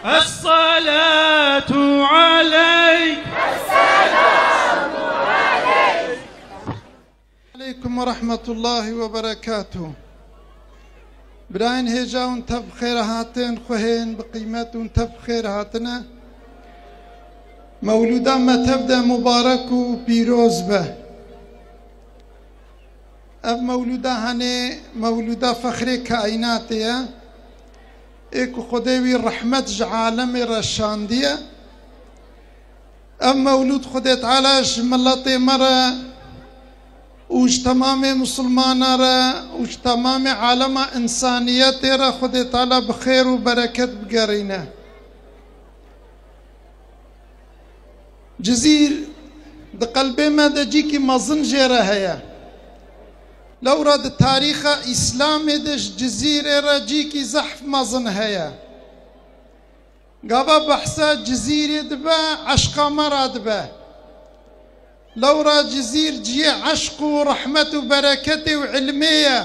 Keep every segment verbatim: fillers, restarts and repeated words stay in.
الصلاة عليك. السلام عليك. Aleykum ve rahmetullahi ve berekatuh. Birayên hêja hûn tev xêr hatin, xwehên bi qîmet hûn tev xêr hatine. Mewlûda me tev de mubarek û pîroz be. Ev mewlûda henê mewlûda fexrê kaînatê ye. Ê ku Xwedê wî rehmet ji alemê re şandiye. Ev mewlûd Xwedê Teala ji miletê me re û ji temamê misilmana re û ji temamê alema însaniyetê re Xwedê Teala bi xêr û bereket bigerîne. Cizîr di qelbê me de cîkî mezin jê re heye. Lewra di tarîxa Îslamê de ji Cizîrê re cîkî zehf mezin heye. Gava behsa Cizîrê dibe, eşqa me radibe. Lewra Cizîr cihê eşq û rehmet û bereketê û ilmê ye.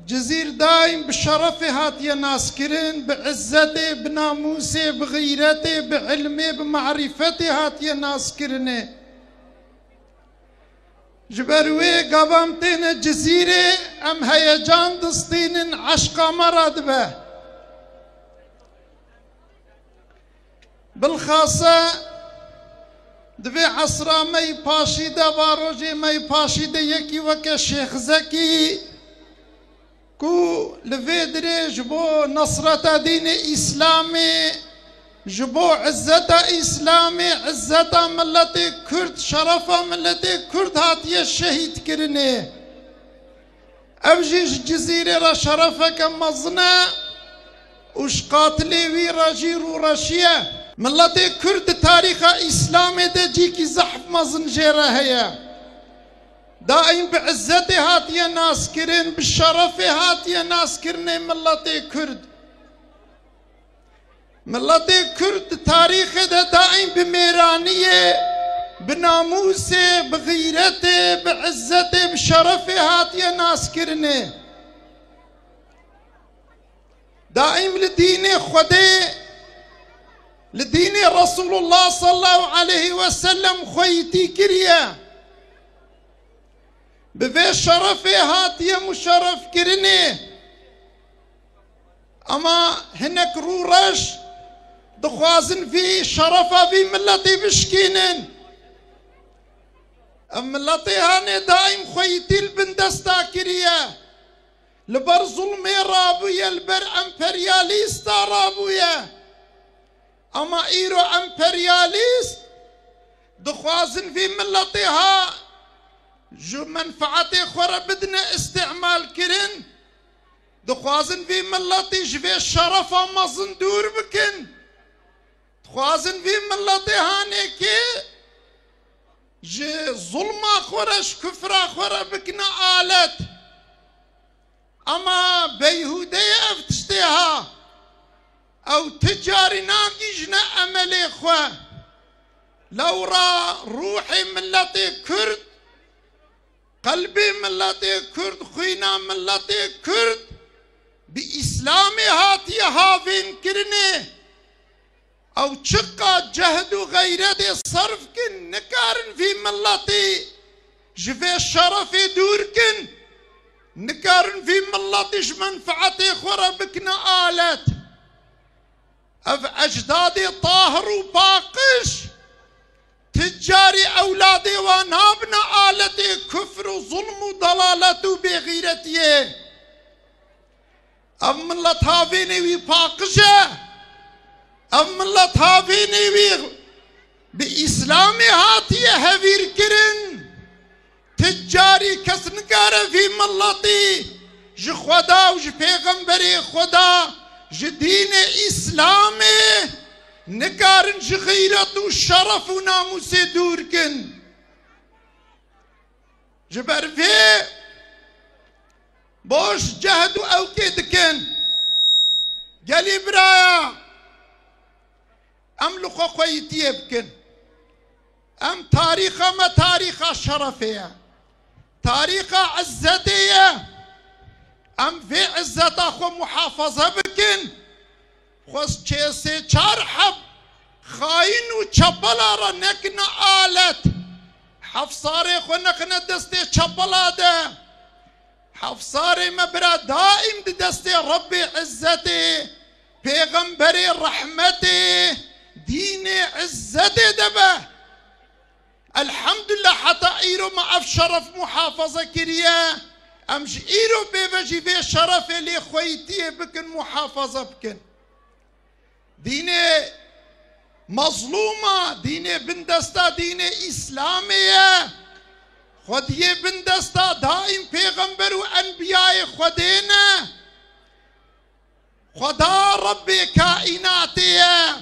Cizîr daîm bi şerefê hatiye naskirin, bi izzetê, bi namûsê, bi xîretê, bi ilmê, bi marîfetê hatiye naskirinê. Ji ber wê gava em têne Cizîrê, em heyecan distînin, eşqa me radibe. Bilxase di vê esra me yî paşî de, va rojê me yî paşî de yekî weke Şêx Zekî ku li vê dirê ji bo nesreta dînê Îslamê, ji bo izzeta Îslamê, izzeta miletê Kurd, şerefa miletê Kurd hatiye şehîdkirinê. Ev jî ji Cizîrê re şerefeke mezin e û ji qatilê wî re jî rûreşî ye. Miletê Kurd di tarîxa Îslamê de cîkî zehf mezin jê re heye. Daîm bi izzetê hatiye naskirin, bi şerefê hatiye naskirinê miletê Kurd. Miletê Kurd di tarîxê de daîm bi mêraniyê, bi namûsê, bi xîretê, bi izzetê, bi şerefê hatiye naskirinê. Daîm li dînê Xwedê, li dînê Resulullah sallallahu aleyhi ve sellem xweyîtî kiriye. Bi vê şerefê hatiye muşerrefkirinê. Ama hinek rûreş dixwazin vî şerefa vî miletê bişkînin. Ev miletê hanê daîm xweyîtî li bin desta kiriye. Li ber zulmê rabûye, li ber emperyalîsta rabûye. Ama îro emperyalîst dixwazin vî miletê ha ji menfaetê xwe re bidine îstîmalkirin. Dixwazin vî miletî ji vê şerefa mezin dûr bikin. Dixwazin vî miletê hanê ki ji zulma xwe re, ji kufra xwe re bikine alet. Ama beyhûde ye ev tiştê ha. Ew ti carî nagihîjine emelê xwe. Lewra ruhê miletê Kurd, qelbê miletê Kurd, xwîna miletê Kurd bi Îslamê hatiye havênkirinê. Ew çiqa cehd û xeyretê serf kin, nikarin vî miletî ji vê şerefê dûr kin, nikarin vî miletî ji menfaetê xwe re bikine alet. Ev ecdadê tahir û paqij, ti carî ewladê wan nabine aletê kufr û zulm û delalet û bêxîretiyê. Ev milet havênê wî paqij e. Ev milet havênê wî bi Îslamê hatiye hevîrkirin. Ti carî kes nikare vî miletî ji Xweda û ji pêxemberê Xweda, ji dînê Îslamê nikarin ji xîret û şeref û namûsê dûr kin. Ji ber vê boş cehd û ewkê dikin. Gelî biraya, em li xwe xweyîtiyê bikin. Em tarîxa me tarîxa şerefê ye. Tarîxa izzetê ye. Em vê izzeta xwe muhafaza bikin. Xwest çê sê çar heb xayîn û çepela re nekine alet. Hefsarê xwe nexine destê çepela de. Hefsarê me bira daîm di destê Rebbê Izzetê, Pêxemberê Rehmetê, dînê Izzetê de be. Elhamdulillah, heta îro me ev şeref muhafaza kiriye. Em ji îro pê ve jî vê şerefê lê xweyîtiyê bikin, muhafaza bikin. Dînê mezlûma, dînê bindesta dînê Îslamê ye. Xwediyê bindesta daîm pêxember û enbiyayê Xwedê ne. Xweda Rebbê kaînatê ye.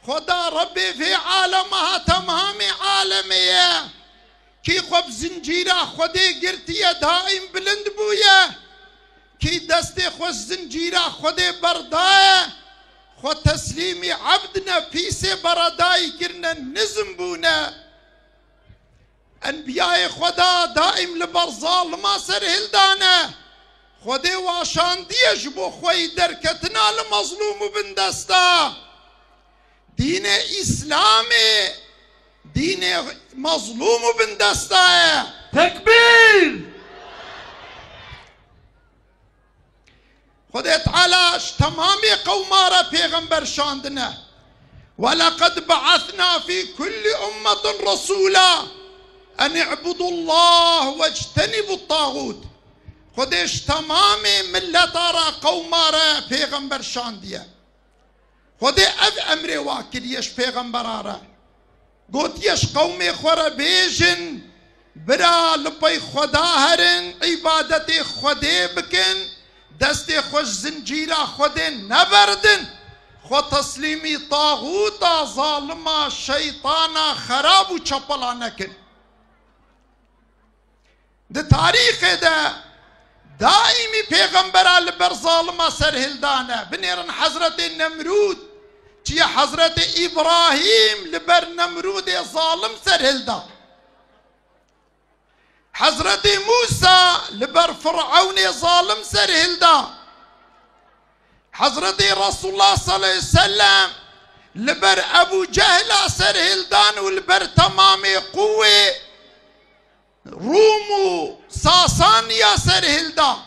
Xweda Rebbê vê alema ha temamê alemê ye. Kî xwe bi zincîra Xwedê girtiye, daîm bilind bûye. Kî destê xwe ji zincîra Xwedê berdaye, xwe teslîmî ebd ne, pîsê beredayî kirine, nizm bûne. Enbiyayê Xweda daîm li ber zalima serhildane. Xwedê wa şandiye ji bo xweyî derketina li mezlûm û bindesta. Dînê Îslamê dînê mezlûm û bindesta ye. Tekbîr! Xwedê Teala ji temamê qewma re pêxember şandine. "Weleqed be'esna fî kullî ummetin resûla en i'budullahe wectenibut tağût." Xwedê ji temamê mileta re, qewma re pêxember şandiye. Xwedê ev emrê wa kiriye ji pêxembera re. Gotiye, ji qewmê xwe re bêjin, bira li pey Xweda herin, îbadetê Xwedê bikin, destê xwe ji zincîra Xwedê neberdin, xwe teslîmî taxûta, zalima, şeytana xerab û çepela nekin. Di tarîxê de daîmî pêxembera li ber zalima serhildane. Binêrin Hezretê Nemrûd, çiye Hezretê Îbrahîm li ber Nemrûdê zalim serhilda. Hezretê Mûsa li ber Firewnê zalim serhilda. Hezretê Resulullah sallallahu aleyhi ve sellem li ber Ebû Cehla serhildan û li ber temamê qûwê Rûm û Sasaniya serhilda.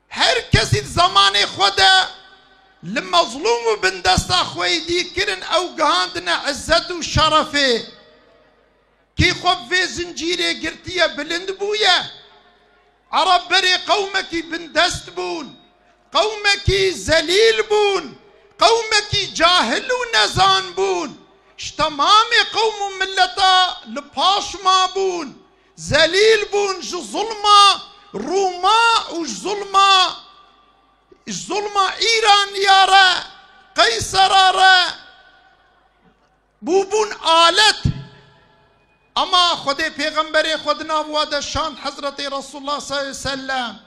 Her kesî di zemanê xwe de li mezlûm û bindesta xweyî dî kirin, ew gihandine izzet û şerefê. Kî xwe bi vê zincîrê girtiye, bilind bûye. Ereb berê qewmekî bindest bûn, qewmekî zelîl bûn, qewmekî cahil û nezan bûn. Ji temamê qewm û mileta li paş mabûn, zelîl bûn ji zulma Rûma û ji zulma, ji zulma Îraniya re, Qeysera re. Bûbûn alet. Ama Xwedê pêxemberê xwe di nav wa de şand, Hezretê Resulullah sallallahu aleyhi ve sellem.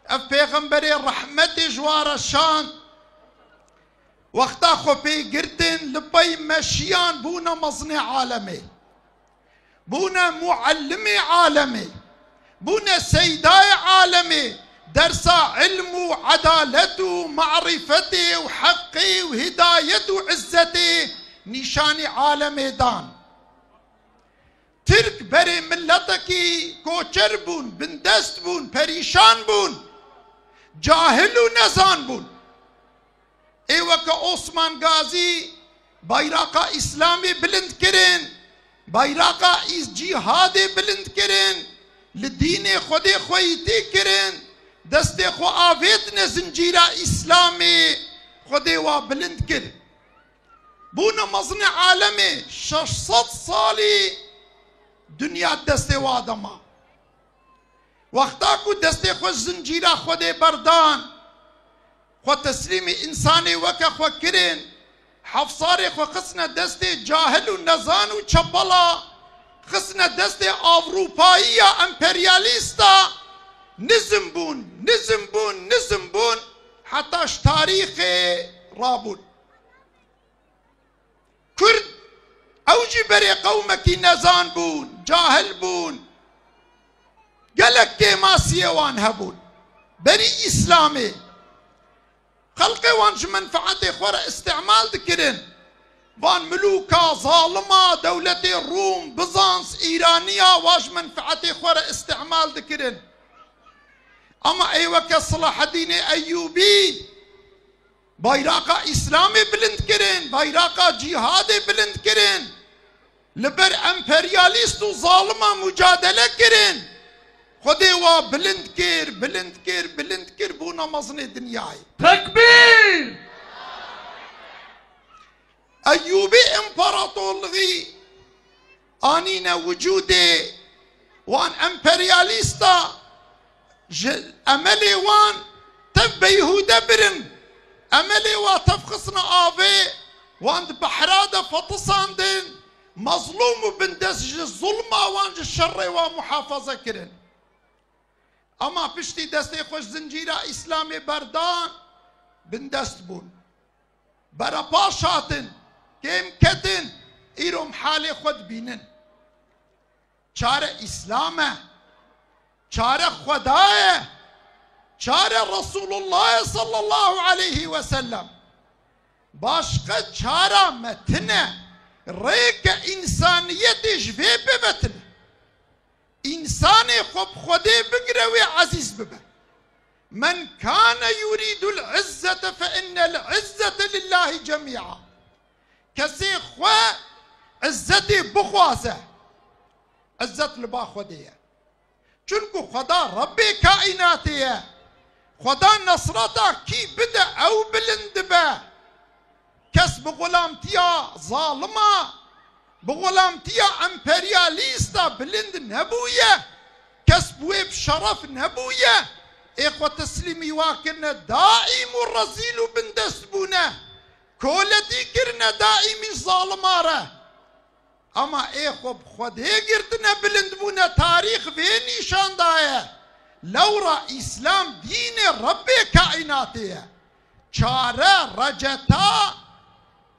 Ev pêxemberê rehmetê ji wa re şand. Wexta xwe pê girtin, li pey meşiyan bûne mezinê alemê. Bûne muallimê alemê. Bûne seydayê alemê, dersa ilm û edalet û marîfetê û heqê û hidayet û izzetê nîşanî alemê dan. Tirk berê miletekî koçer bûn, bindest bûn, perîşan bûn, cahil û nezan bûn. Ê weke Osman Gazî bayraqa Îslamê bilind kirin, bayraqa îs-, cîhadê bilind kirin, li dînê Xwedê xweyîtî kirin, destê xwe avêtine zincîra Îslamê, Xwedê wa bilind kir. Bûne mezinê alemê, şeş sed salî dinya destê wa de ma. Wexta ku destê xwe ji zincîra Xwedê berdan, xwe teslîmî însanê weke xwe kirin, hefsarê xwe xistine destê cahil û nezan û çepela, xistine destê Avrûpayiya emperyalîsta, nizm bûn, nizm bûn, nizm bûn, heta ji tarîxê rabûn. Kurd, ew jî berê qewmekî nezan bûn, cahil bûn. Gelek kêmasiyê wan hebûn. Berî Îslamê. Xelqê wan ji menfeetê xwe re îstîmal dikirin. Van milûka zalima dewletê Rûm, Bizans, Îraniya wa ji menfeetê xwe re îstîmal dikirin. Ama ê weke Silahedînê Eyyûbî bayraqa Îslamê bilind kirin, bayraqa cîhadê bilind kirin. Li ber emperyalîst û zalima mucadele kirin. Xwedê wa bilind kir, bilind kir, bilind kir, bûna mezinê dinyayê. Tekbîr! Eyyûbî împaratorluğî anîne wicûdê wan emperyalîsta, ji emelê wan tev beyhûde birin. Emelê wa tev xistina avê, wan di behra de fetisandin, mezlûm û bindest ji zulma wan, ji şerê wan muhafaza kirin. Ama piştî destê xwe ji zincîra Îslamê berdan, bindest bûn. Berepaş hatin, kêm ketin, îro em halê xwe dibînin. Çare Îslam e. Çare Xweda ye. Çare Resulullah sallallahu aleyhi ve sellem. Başqe çara me tine. Rêke însaniyetê ji vê bibe tine. Însanê xwe bi Xwedê bigire, wê ezîz bibe. Men kane yuridul izzete fe innel izzete lillahi cemia. Kesê xwe izzetê bixwaze, izzet li ba Xwedê ye. Çunku Xweda Rebbê kaînatê ye. Xweda nesreta kî bide, ew bilind dibe. Kes bi xulamtiya zalima, bi xulamtiya emperyalîsta bilind nebûye. Kes bi wê bi şeref nebûye. Ê xwe teslîmî wa kirine, daîm û rezîl û bindest bûne. Koletî kirine daîmî zalima re. Ama ê xwe bi Xwedê girtine, bilind bûne, tarîx vê nîşan daye. Lewra Îslam dînê Rebbê kaînatê ye. Çare, receta,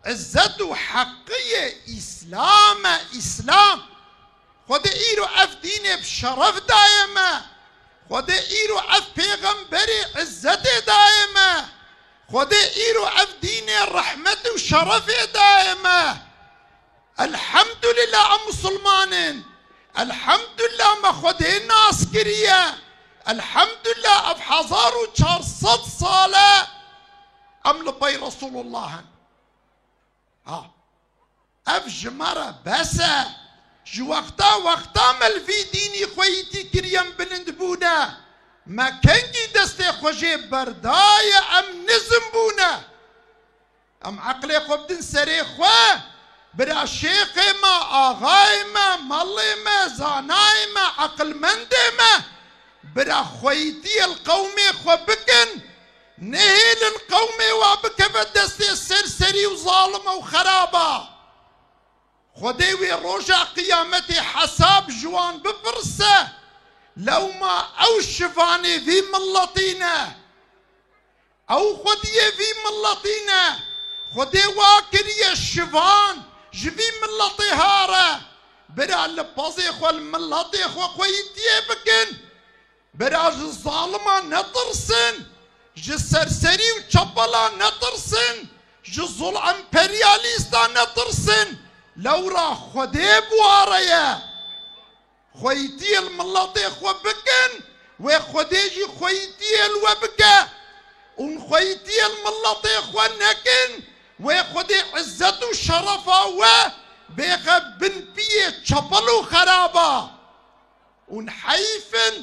izzet û heqiyê Îslam e, Îslam. Xwedê îro ev dînê bi şeref daye me. Xwedê îro ev pêxemberê izzetê daye me. Xwedê îro ev dînê rehmet û şerefê daye me. Elhamdulillah em misilman in. Elhamdulillah me Xwedê nas kiriye. Elhamdulillah ev hezar û çar sed sal e em li pey Resulullah in. Ha. Ev ji me re bes e. Ji wexta wexta me li vî dînî xweyîtî kiriye, em bilind bûne. Me kengî destê xwe jê berdaye, em nizm bûne. Em eqlê xwe bidin serê xwe. Bira şêxê me, axayê me, melê me, zanayê me, eqilmendê me. Bira xweyîtiyê li qewmê xwe bikin. Nehêlin qewmê wa bikeve destê serserî û zalima û xeraba. Xwedê wê roja qiyametê hesab ji wan bipirse, lewma ew şivanê vî miletî ne. Ew xwediyê vî miletî ne. Xwedê wa kiriye şivan, ji vî miletê hare. Bira li pezê xwe, li miletê xwe xweyîtiyê bikin. Bira ji zalima netirsin, ji serserî û çepela netirsin, ji zul emperyalîsta netirsin. Lewra Xwedê bi wa re ye. Xweyîtiyê li miletê xwe bikin, wê Xwedê jî xweyîtiyê li we bike. Hûn xweyîtiyê li miletê xwe nekin, wê Xwedê izzet û şerefa we bêxe bin piyê çepel û xeraba. Hûn heyf in,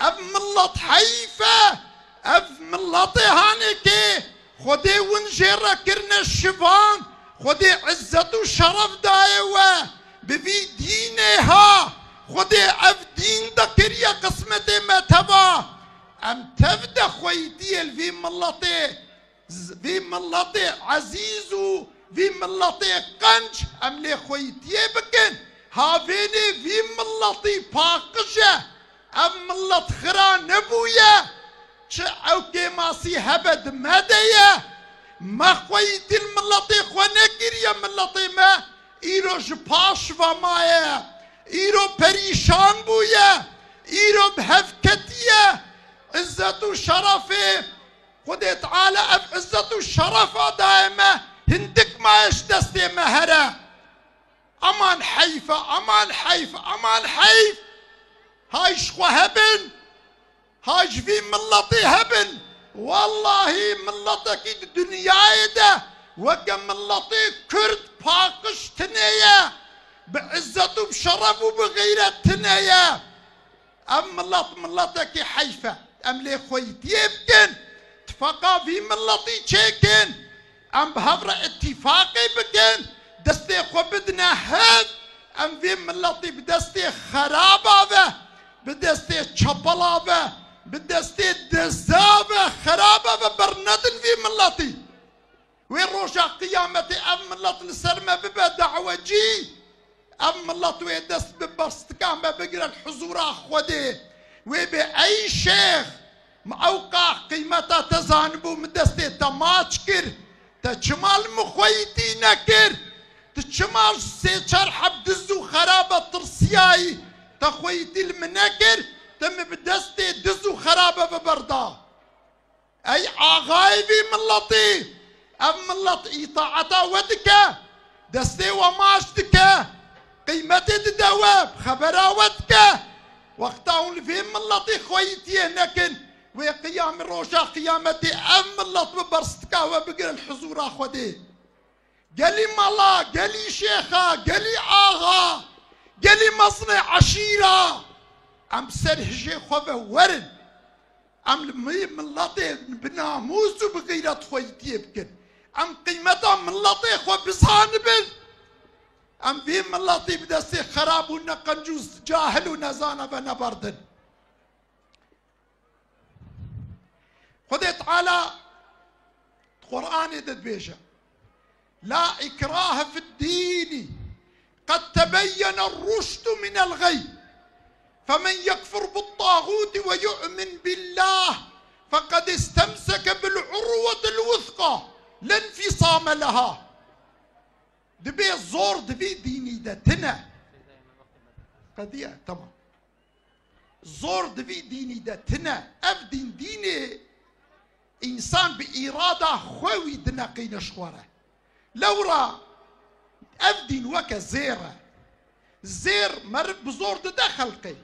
ev milet heyf e, ev miletê hanê kê Xwedê win jê re kirine şivan, Xwedê izzet û şeref daye we, bi vî dînê ha, Xwedê ev dîn de kiriye qismetê me teva. Em tev de xweyîtiyê li vî miletê z-, vî miletê ezîz û vî miletê qenc em lê xweyîtiyê bikin. Havênê vî miletî paqij e. Ev milet xira nebûye. Çi ew kêmasî hebe di me de ye. Me xweyîtî li miletê xwe nekiriye. Miletê me îro ji paş ve maye. Îro perîşan bûye. Îro bi hev ketiye. Izzet û şerefê Xwedê Teala ev izzet û şerefa daye me, hindik maye ji destê me here. Aman heyf e, aman heyf, aman heyf. Hay ji xwe hebin, hay ji vî miletê hebin. Wellahî miletekî di dinyayê de weke miletê Kurd paqij tune ye. Bi izzet û bi şeref û bi xeyret tune ye. Ev milet miletekî heyf e. Em lê xweyîtiyê bikin. Tifaqa vî miletî çêkin. Em bi hev re îtîfaqê bikin. Destê xwe bidine hev. Em vê miletî bi destê xeraba ve, bi destê çepela ve, bi destê deza ve, xeraba ve bernedin vê miletî. Wê roja qiyametê ev milet li ser me bibe dawecî. Ev milet wê dest bi berstika me bigire li huzûra Xwedê. Wê bê ey şêx, me ewqa qîmeta te zanibû, min destê te maç kir. Te çima li min xweyîtî nekir? Tu çima ji sê çar heb diz û xerabe tirsiyayî? Te xweyîtî li min nekir, te min bi destê diz û xerabe ve berda. Ey axayê vî miletî, ev milet îtaeta we dike, destê we maç dike, qîmetê dide we, xebera we dike. Wexta hûn li vê miletî xweyîtiyê nekin, wê qiyamê, roja qiyametê ev milet bi berstika we bigirin huzûra Xwedê. Gelî mala, gelî şêxa, gelî axa, gelî mezinê eşîra. Em ser hijê xwe ve werin. Em li mi-, miletê bi namûs û bi xeyret xweyîtiyê bikin. Em qîmeta miletê xwe bizanibin. Em vê miletê bi destê xerab û neqenc û cahil û nezana ve neberdin. Xwedê Teala di Qur'anê de dibêje, "La ikrahe fid dînî, qed tebeyyene ruşdu minel ğey. Femen yekfur bit tağuti ve yu'min billah, feqed istemseke bil urwetil wuthqa, lenfisame leha." Dibê zor di vî dînî de tine. Qediye, tamam. Zor di vî dînî de tine. Ev dîn, dînê însan bi îrada xwe wî dineqîne ji xwe re. Lewra ev dîn weke zêr e. Zêr meriv bi zor dide xelqê.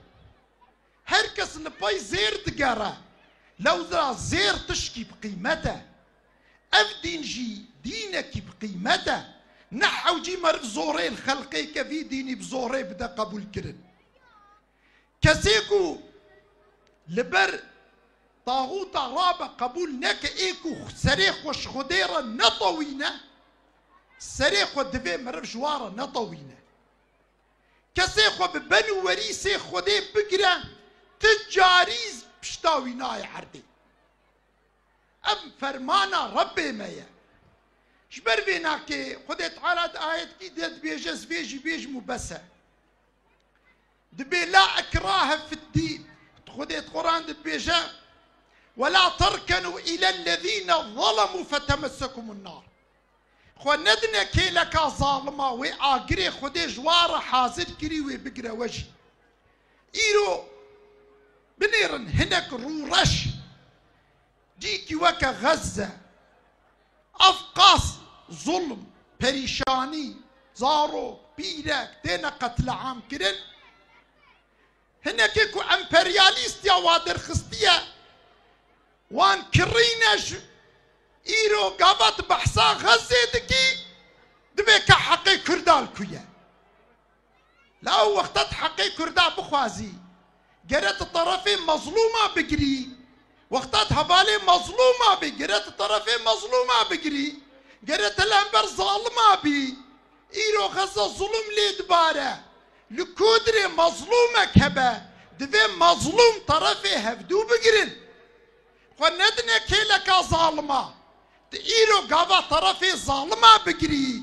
Her kes li pey zêr digere. Lewra zêr tişkî bi qîmet e. Ev dîn jî dînekî bi qîmet e. Ne hewcî meriv zorê li xelqê ke vî dînî bi zorê bide qebûl kirin. Kesê ku li ber taxûta rabe qebûl neke, ê ku serê xwe ji Xwedê re netewîne, serê xwe divê meriv ji wan re netewîne. Kesê xwe bi ben û werîsê Xwedê bigire, ti carî pişta wî nayê erdê. Em fermana Rebbê me ye. Ji ber vê nakê Xwedê Teala di ayetkî de dibêje, ez vê jî bêjim û bes e. Dibê la ikrahe fid dîn. Xwedê di Quran de dibêje, "Ve la terkenu ilellezîne zalemu fetemessekumun nar." Xwe nedine kêleka zalima, wê agirê Xwedê ji wan re hazir kirî, wê bigire we jî. Îro binêrin hinek rûreş, cîkî weke Xezze, ev qas zulm, perîşanî, zarok, pîrek têne qetleam kirin. Hinekê ku emperyalîst ya wa derxistiye, wan kirîne ji îro gava tu behsa Xezzê dikî, divê ke heqê Kurda li ku ye. La ew wexta tu heqê Kurda bixwazî, gere tu terefê mezlûma bigirî. Wexta tu hevalê mezlûma bî, gere tu terefê mezlûma bigirî. Gere tu li hember zalima bî. Îro Xezze zulm lê dibare. Li ku dirê mezlûmek hebe, divê mezlûm terefê hevdû bigirin. Xwe nedine kêleka zalima. Tu îro gava terefê zalima bigirî,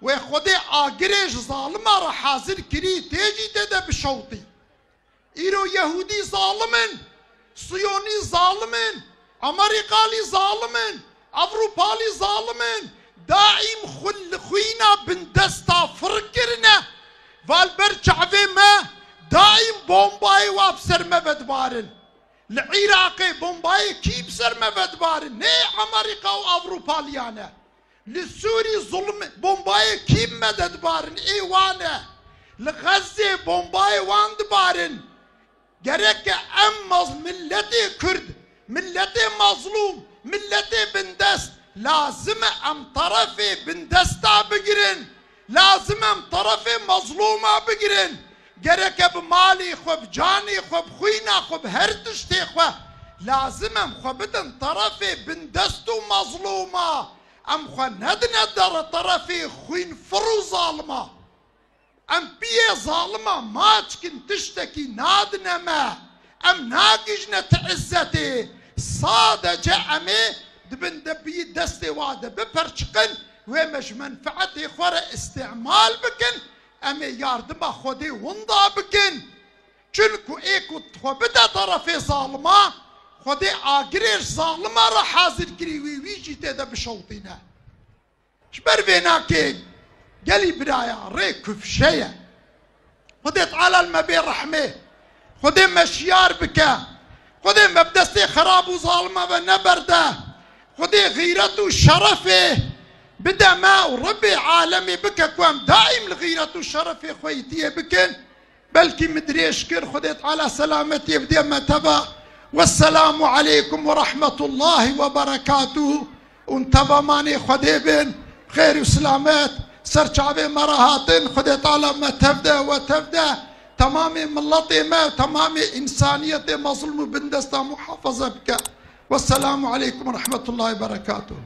wê Xwedê agirê ji zalima re hazir kirî, tê jî tê de bişewtî. Îro Yehûdî zalim in, Siyonî zalim in, Amerîkalî zalim in, Ewropalî zalim in, daîm xwe li xwîna bindesta fir kirine, va li ber çavê me daîm bombayê wa bi ser me ve dibarin. Li Iraqê bombayê kî bi ser me vedibarin? Nê Amerîka û Ewropaliyan e. Li Sûrî zulm, bombayê kî bi me dedibarin? Ê wan e. Li Xezzê bombayê wan dibarin. Gereke em maz-, milletê Kurd, milletê mazlûm, milletê bindest, lazim e em terefê bindesta bigirin. Lazim e em terefê mazlûma bigirin. Gereke bi malê xwe, bi canê xwe, bi xwîna xwe, bi her tiştê xwe, lazim e em xwe bidin terefê bindest û mazlûma. Em xwe nedine dere terefê xwînfir û zalima. Em piyê zalima maç kin, tiştekî nadine me. Em nagihîjine ti izzetê. Sadece em ê di bin de bî destê wa de biperçiqin, wê me ji menfeetê xwe re îstîmal bikin. Em ê yardima Xwedê winda bikin. Çunku ê ku xwe bide terefê zalima, Xwedê agirê ji zalima re hazir kirî wî, wî jî tê de bişewtîne. Ji ber vê nakê gelî biraya rê kufşe ye. Xwedê Teala li me bê rehmê. Xwedê me şiyar bike. Xwedê me bi destê xerab û zalima ve neberde. Xwedê xîret û şerefê bide me û Rebbê alemê bike ku em daîm li xîret û şerefê xweyîtiyê bikin. Belkî min dirêj kir, Xwedê Teala selametiyê bidê me teva. Wesselamu aleykum ve rahmetullahi ve berekatuhu. Hûn teva manê Xwedê bin, xêr û selamet ser çavê me re hatin. Xwedê Teala me tev de, we tev de, temamê miletê me, temamê însaniyetê mezlûm û bindesta muhafaza bike. Wesselamu aleykum ve rahmetullahi ve berekatuhu.